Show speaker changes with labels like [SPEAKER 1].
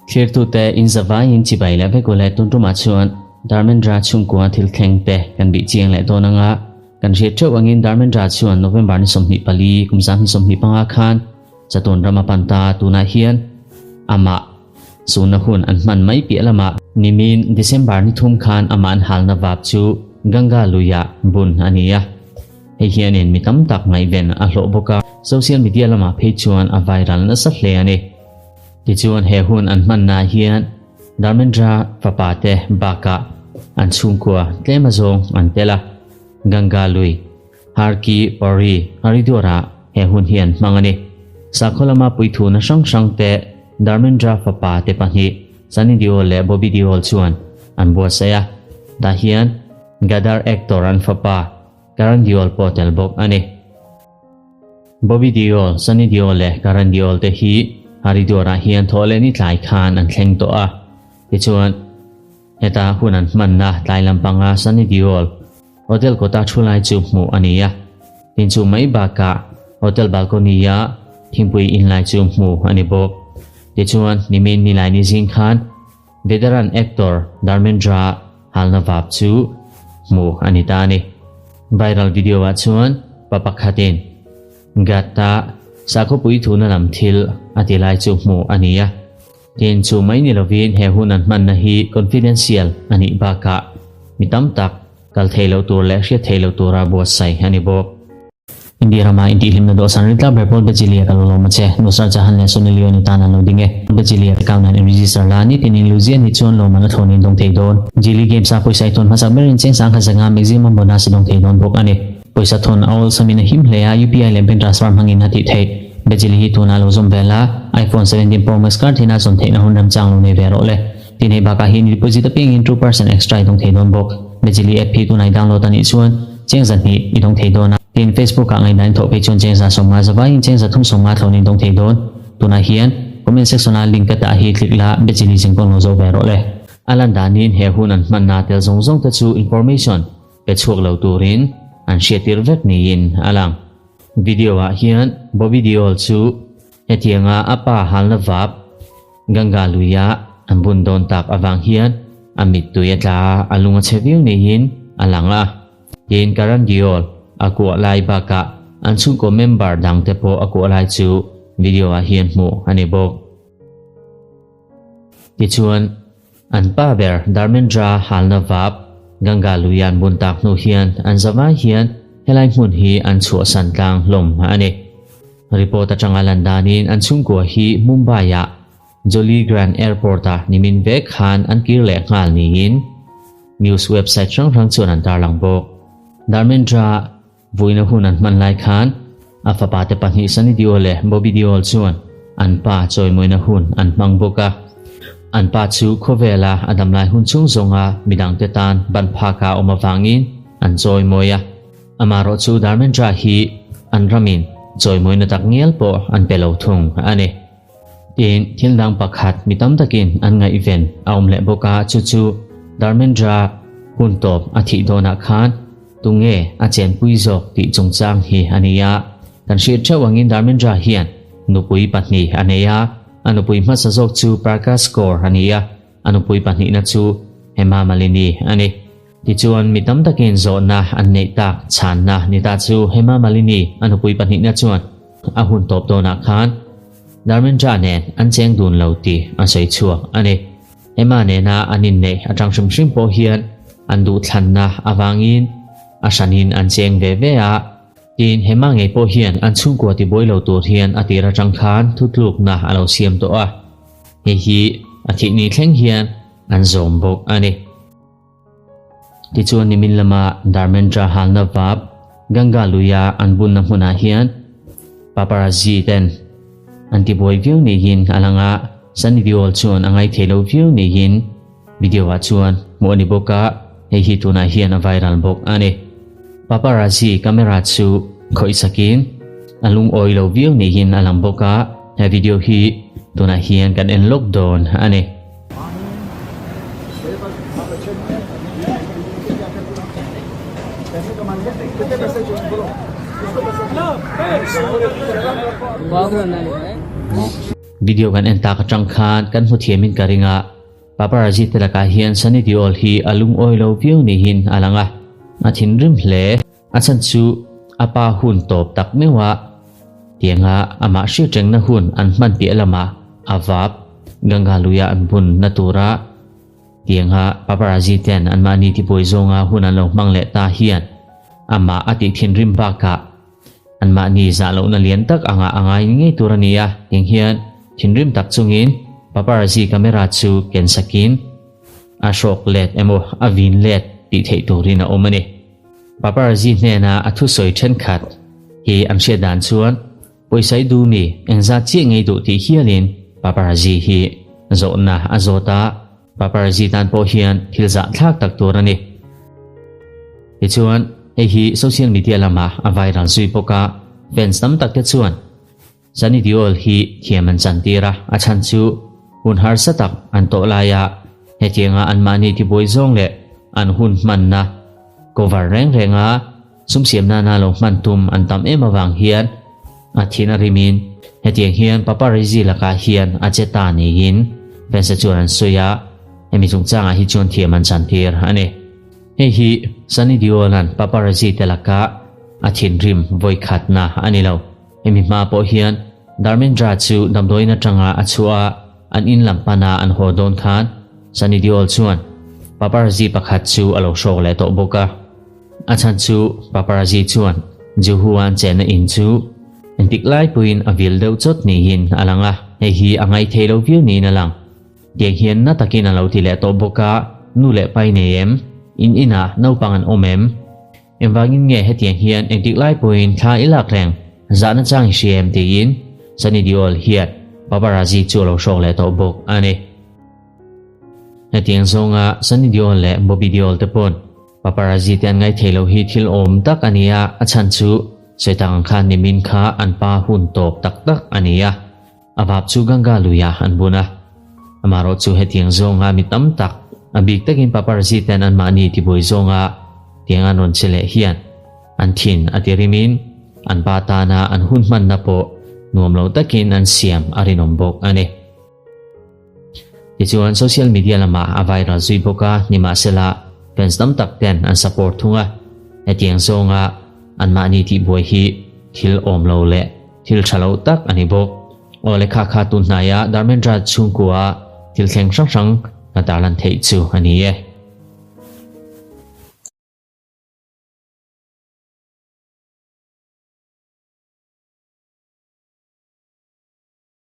[SPEAKER 1] Thlirtute in zavaiin chibai leh vek ule tun tumah chuan Dharmendra chhungkua thil thleng te kan bih chiang leh dawn anga kan hriat theuh angin Dharmendra chuan November ni 24 kum 2025 khan chatuan ram a pan ta tunah hian amah Chuna hun an hman mai piah lamah nimin December ni thum khan amah an halna vap chu Ganga luiah bun a ni a. Hei hianin mi tam tak ngaihven a hlawh bawk a, social media lamah phei chuan a viral nasa hle a ni. Tichuan he hun an hmannaah hian Dharmendra fapa te bakah an chhungkua tlem azawng an tel a, Ganga lui Harki Pauri Haridwar-ah he hun hi an hmang a ni. Sakhaw lama puithuna hrang hrang te Dharmendra fapa te pahnih Sunny Deol leh Bobby Deol chuan an buatsaih a, tah hian Gadar actor an fapa Karan Deol pawh tel bawk a ni. Bobby Deol, Sunny Deol leh Karan Deol te hi Haridwar-ah hian thawh leh ni tlai khan an thleng tawh a, tichuan heta hun an hmanna tlai lampanga Sunny Deol Hotel kawta thu lai chu hmuh a ni a, tin chu mai bakah hotel balcony-a thingpui in lai chu hmuh a ni bawk. Tichuan, nimin Nilaini zing khan veteran actor Dharmendra halna vap chu hmuh a ni ta a ni. Viral video-ah chuan pa pakhatin Gatta sakhawpui thuna lam thil a ti lai chu hmuh a ni a. Tin, chu mai ni lovin he hun an hmanna hi confidential a nih bakah mi tam tak kal thei lo tur leh hriat thei lo tura buatsaih a ni bawk. India rama intihhlimna dawhsan rin tlak ber pawl Bejilia ka lo lawm a che. Nusrat Jahan leh Sunny Leone tan an lo ding e. Bejilia account an in-register la, nitin in Luzian hi chuan lawmman a thlawnin dawng thei dawn. Jili Games a pawisa i thawn hmasak berin cheng sangkhat zanga maximum bonus i dawng thei dawn bawk a ni. Pawisa thawn a awlsamin a him hle a, UPI leh bank transfer hmangin a tih theih. Bejili hi tunah lo zawm vel a, iPhone 17 Pro Max kar thina zawn theihna hun remchang lo nei ve rawh le. Tin hei bakah hian deposit apiangin 2% extra i dawng thei dawn bawk. Bejili app hi tunah i download a nih chuan cheng 200 i dawng thei dawn a. Tin Facebook ah ngaihdan i thawh phei chuan cheng 150 zavaiin cheng 350 thlawnin i dawng thei dawn. Tunah hian comment section ah link ka dah hi click la Bejili zingkawng lo zawh ve rawh le. A lan danin he hun an hmanna tel zawng zawng te chu information pe chhuak lo turin an hriattir vek niin a lang. Video ah hian Bobby Deol chu hetianga a pa halna vap Ganga luia an bun dawn tak avang hian a mittui a tla a, a lung a chhe viau niin a lang a. Tin Karan Deol a kuah lai bakah an chhungkaw member dangte pawh a kuah lai chu video ah hian hmuh a ni bawk. Tichuan, an pa ber Dharmendra halna vap Ganga lui an bun tak hnu hian an zavai hian helai hmun hi an chhuahsan tlang hlawm a ni. Report atanga lan danin an chhungkua hi Mumbai-ah Jolly Grand Airport-a nimin vek khan an kir leh nghal niin news website hrang hrang chuan an tarlang bawk. Dharmendra Vuina hun an hman lai khan a fapate pahnih Sunny Deol leh Bobby Deol chuan an pa chawimawina hun an hmang bawk a. An pa chu khawvela a damlai hun chhung zawnga midangte tan ban phaka awm avangin an chawimawi a. Amaherawh chu Dharmendra hi an ramin chawimawina tak ngial pawh an pe lo thung a ni. Tin, thil dang pakhat mi tam takin an ngaihven a awm leh bawk a, chu chu Dharmendra hun tawp a thih dawnah khan Tunge a chenpui zawk tih chungchang hi a ni a, kan hriat theuh angin Dharmendra hian nupui pahnih a nei a, a nupui hmasa zawk chu Prakash Kaur a ni a, a nupui pahnihna chu Hema Malini a ni. Tichuan mi tam takin zawhna an neih tak chhanna ni ta chu Hema Malini a nupui pahnihna chuan a hun tawp dawnah khan Dharmendra nen an cheng dun lo tih a sawi chhuak a ni. Hema nena an inneih atang hrim hrim pawh hian an duhthlanna avangin a hranin an cheng ve ve a, tin Hema ngei pawh hian an chhungkua tibuai lo tur hian a tir atang khan thutlukna a lo siam tawh a, hei hi a thihni thleng hian an zawm bawk a ni. Tichuan nimin lama Dharmendra halna vap Ganga luia an bunna hmunah hian paparazzi ten an tibuai viau niin a lang a, Sunny Deol chuan a ngaithei lo viau niin video ah chuan hmuh a ni bawk a, hei hi tunah hian a viral bawk a ni. Paparazzi camera chu khawih sakin a lungawi lo viau niin a lang bawk a, he video hi tunah hian kan en lawk dawn a ni. Video kan en tak atang khan kan hmu thiamin ka ring a, paparazzi te lakah hian Sunny Deol hi a lungawi lo viau niin a lang a, a thinrim hle. A chhan chu a pa hun tawp tak meuh a, tianga amah hriatrengna hun an hman piah lamah a vap Ganga luia an bun na tura tianga paparazzi ten anmahni tibuai zawnga hun an lo hmang leh ta hian amah a tih thinrim bakah anmahni zah lohna lian tak anga a ngai ngei tur a ni a, tiang hian thinrim tak chungin paparazzi camera chu ken sakin a hrawk let emaw a vin let tih theih turin a awm a ni. Paparazzi hnena a thusawi thenkhat hi an hriat dan chuan pawisa i duh mi engzat chiah ngei duh tih hialin paparazzi hi zawhna a zawt a, paparazzi tan pawh hian thil zahthlak tak tur a ni. Tichuan, hei hi social media lamah a viral zui bawk a, fans tam tak te chuan Sunny Deol hi thiam an chantir a, a chhan chu hun harsa tak an tawh laia hetianga anmahni tibuai zawng leh an hun hmanna cover reng renga sum siam nana lo hman tum an tam em avang hian a thin a rimin hetiang hian paparazzi lakah hian a che ta niin fans te chuan an sawi a, hemi chungchangah hi chuan thiam an chantir a ni. Hei hi Sunny Deol-a'n paparazzi te laka a thinrim vawikhatna a ni lo. Hemi hma pawh hian Dharmendra chu damdawiin atanga a chhuah a, an in lam pana an haw dawn khan Sunny Deol chuan paparazzi pakhat chu a lo hrawk leh tawh bawk a. A chhan chu paparazzi chuan Juhu an chenna in chu entik lai pawhin a vil deuh chawt niin a lang a, hei hi a ngaithei lo viau niin a lang. Tiang hian na takin a lo ti leh tawh bawk a, nu leh pai nei em? In inah naupang an awm em? Engvangin nge hetiang hian engtik lai pawhin thla i lak reng? Zahna chang i hria em? tiin Sunny Deol hian paparazzi chu a lo hrawk leh tawh bawk a ni. Hetiang zawnga Sunny Deol leh Bobby Deol te pawn paparazzi te an ngaithei lo hi thil awm tak a ni a, a chhan chu sawi tak ang khan nimin kha an pa hun tawp tak tak a ni a. A vap chu Ganga luiah an bun a. Amaherawh chu hetiang zawnga mi tam tak, a bik takin paparazzi ten anmahni tibuai zawnga tiang an rawn che leh hian an thin a ti rimin an pa tana an hun hmanna pawh nuam lo takin an siam a rinawm bawk a ni. Tichuan social media lamah a viral zui bawk a, nimahsela fans tam tak ten an support thung a, hetiang zawnga anmahni tihbuai hi thil awm lo leh Thil tha lo tak a ni bawk. Aw le kha kha tun hnaia Dharmendra chhungkua thil thleng hrang hrang ka tarlan theih chu a ni e.